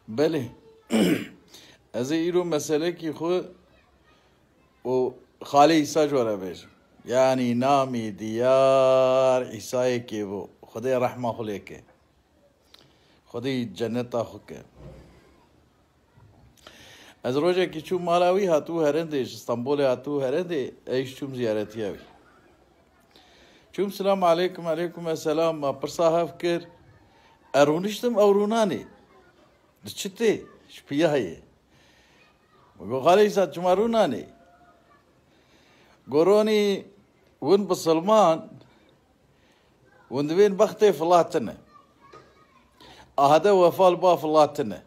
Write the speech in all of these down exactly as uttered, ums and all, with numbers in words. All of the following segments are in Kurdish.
Belê. Ez ê îro meselekî xwe û Xalê Îsa ji we re bêjim. Yanî namî diyar Îsayekê bû. Xwedê rehma xwe lê ke. Xwedê cenneta xwe ke. Ez rojekî çûm mala wî, hatibû herindê, ji Stenbolê hatibû herindê, ez jî çûm ziyaretiya wî. Çûm, "Selamu aleykum." "Aleykum selam." Ma pirsa hev kir. Ez rûniştim, ew rûnanê. "Di çi tê?" "Ji piya yê." Min got, "Xalê Îsa, çima rûnanê?" Got, "Ronî, hûn bisilman, hûn divên bextê fila tune. Ahde wefa li ba fila tune.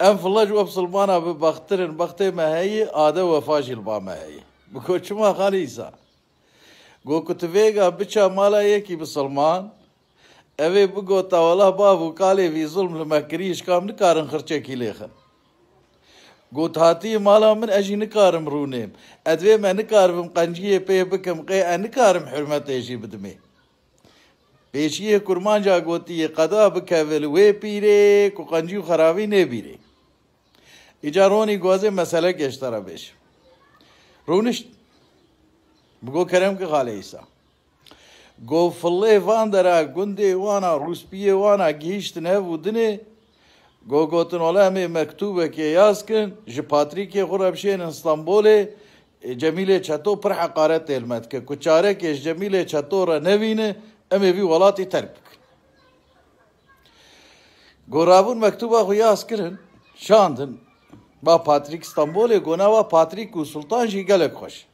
Em fila ji we bisilmana bi bextir in, bextê me heye, ahde wefa jî li ba me heye." Min got, "Çima Xalê Îsa?" Got, "Ku tu vêga biça mala yekî bisilman, ev ê bigota, 'Wela bav û kalê vî zulm li me kirî, ji kam nikarin xirçekî lêxin?' Got, 'Hatî mala min, ez jî nikarim rûnêm. Ez divêm, ez nikaribim qenciyê pê bikim, qê ez nikarim hurmetê jî bidimê.' Pêşiyê kurmanca gotiye, 'Qeda bikeve li wê pîrê ku qencî û xerabî nêbîrê.'" Îca Ronî got, "Ez ê meselekê ji te re bêjim." Rûnişt. Min got, "Kerem ki Xalê Îsa." Got, "Filê van dera gundê wana, rûspiyê wana gihîştin hev û dinê." Got, "Gotin, 'Wela em ê mektûbekê yaz kin, ji Patrîkê xwe re bişênin Stenbolê, e, Cemîlê Çeto pir heqaretê li me dike. Ku çarekê ji Cemîlê Çeto re nevîne, em ê vî welatî terk bikin.'" Got, rabûn mektûba xwe yaz kirin, şandin ba Patrîk Stenbolê. Got, nava Patrîk û Sultan jî gelek xweş.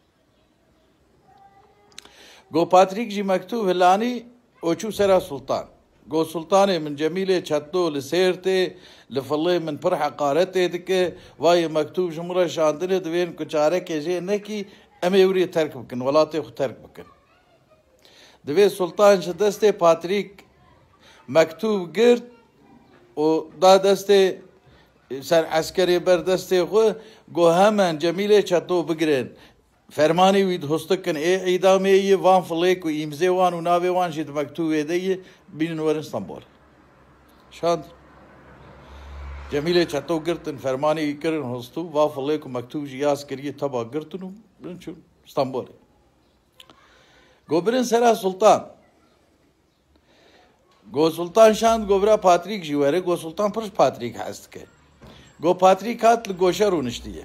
Got, Patrîk jî mektûb hilanî û çû sera Sultan. Got, "Sultanê min, Cemîlê Çetlo li Sêrtê li filê min pir heqaretê dike. Vayê mektûb ji min re şandine, divên ku çarekê jê nekî, em ê wirê terk bikin, welatê xwe terk bikin." Divê Sultan ji destê Patrîk mektûb girt û da destê ser eskerê ber destê xwe, got, "Hemen Cemîlê Çeto bigirin. Fermanê wî dihustikin, ê îdamê yê, van filê ku îmzê wan û navê wan jî di mektûbê de yê, bînin werin Stenbol." Şand. Cemîlê Çeto girtin, fermanê wî kirin, hustû, va filê ku mektûb jî yaz kiriye, teba girtin û birin çûn Stenbolê. Got, "Birin sera Sultan." Got, Sultan şand, got, "Bira Patrîk jî were." Got, Sultan pir ji Patrîk hez dike. Got, Patrîk hat, li goşe rûniştiye.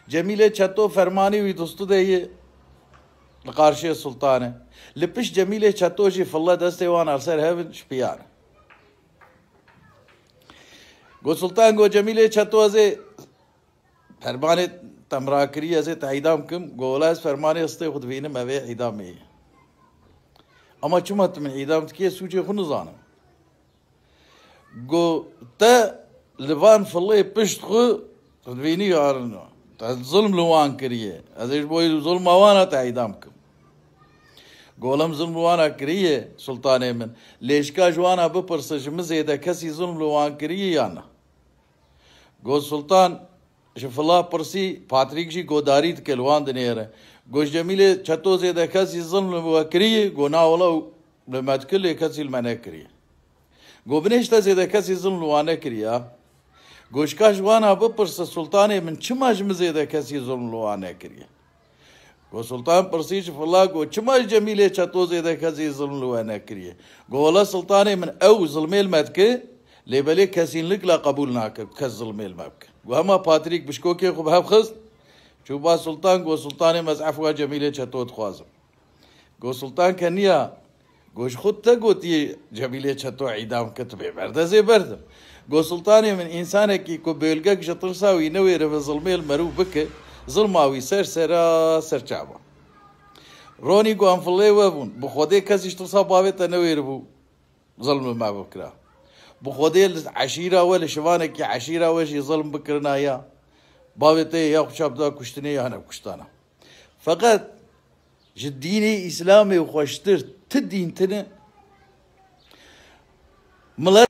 Cemîlê Çeto fermanî wî dustû de ye, li qarşiyê Sultanê. Li pişt Cemîlê Çeto jî fille destê wan li ser hev in, şipiyan. Got, Sultan, got, "Cemîlê Çeto, ez ê fermanê te min re kiriye, ez ê te îdam kim." Got, "Wela ez fermanê histê xwe divînim, ev ê îdamê ye. Ama çima tu min îdam dikî, ez sûcê xwe nizanim." Got, "Te li van filê pişt xwe, tu divînî yarino. Te zulm li wan kiriye. Ez ê ji bo zulma wana te îdam kim." Got, "Wela min zulm li wana kiriye, Sultanê min. Lê ji ka ji wana bipirse, ji min zêde kesî zulm li wan kiriye yan na?" Got, Sultan ji fila pirsî, Patrîk jî godarî dike, li wan dinêre. Got, "Ji Cemîlê Çeto zêde kesî zilm li we kiriye?" Got, "Na wela, li me dikir, lê kesî li me nekiriye." Got, "Binêşte, zêde kesî zilm li wan nekiriye." Got, "Ji ka ji wana bipirse, Sultanê min, çima ji min zêde kesî zilm li wan nekiriye?" Got, Sultan pirsî ji fila, got, "Çima ji Cemîlê Çeto zêde kesî zilm li we nekiriye?" Got, "Wela Sultanê min, ew zilmê li me dike, lê belê kesînlik la qebûl nake, kes zilmê li me bike." Got, hema Patrîk bişkokê xwe bi hev xist, çû ba Sultan, got, "Sultanê min, ez efwa Cemîlê Çeto dixwazim." Got, "Sultan keniya, got, ji xwe te gotiye Cemîlê Çeto îdam ke, tu bê berde, ez ê berdim." Got, "Sultanê min, însanekî ku bêlgek ji tirsa wî newêrive zilmê li merû bike, zilma wî ser sera ser çava." Ronî, got, "Em filê we bûn. Bi Xwedê kesî ji tirsa bavê te newêribû zilm li me bikira. Bi Xwedê li eşîra we, li şivanekî eşîra we jî zilm bikirina ya. Bavê te ya xwe çap da kuştinê ya ne kuştana. Feqet ji dînê Îslamê xweştir ti dîn tine." Milet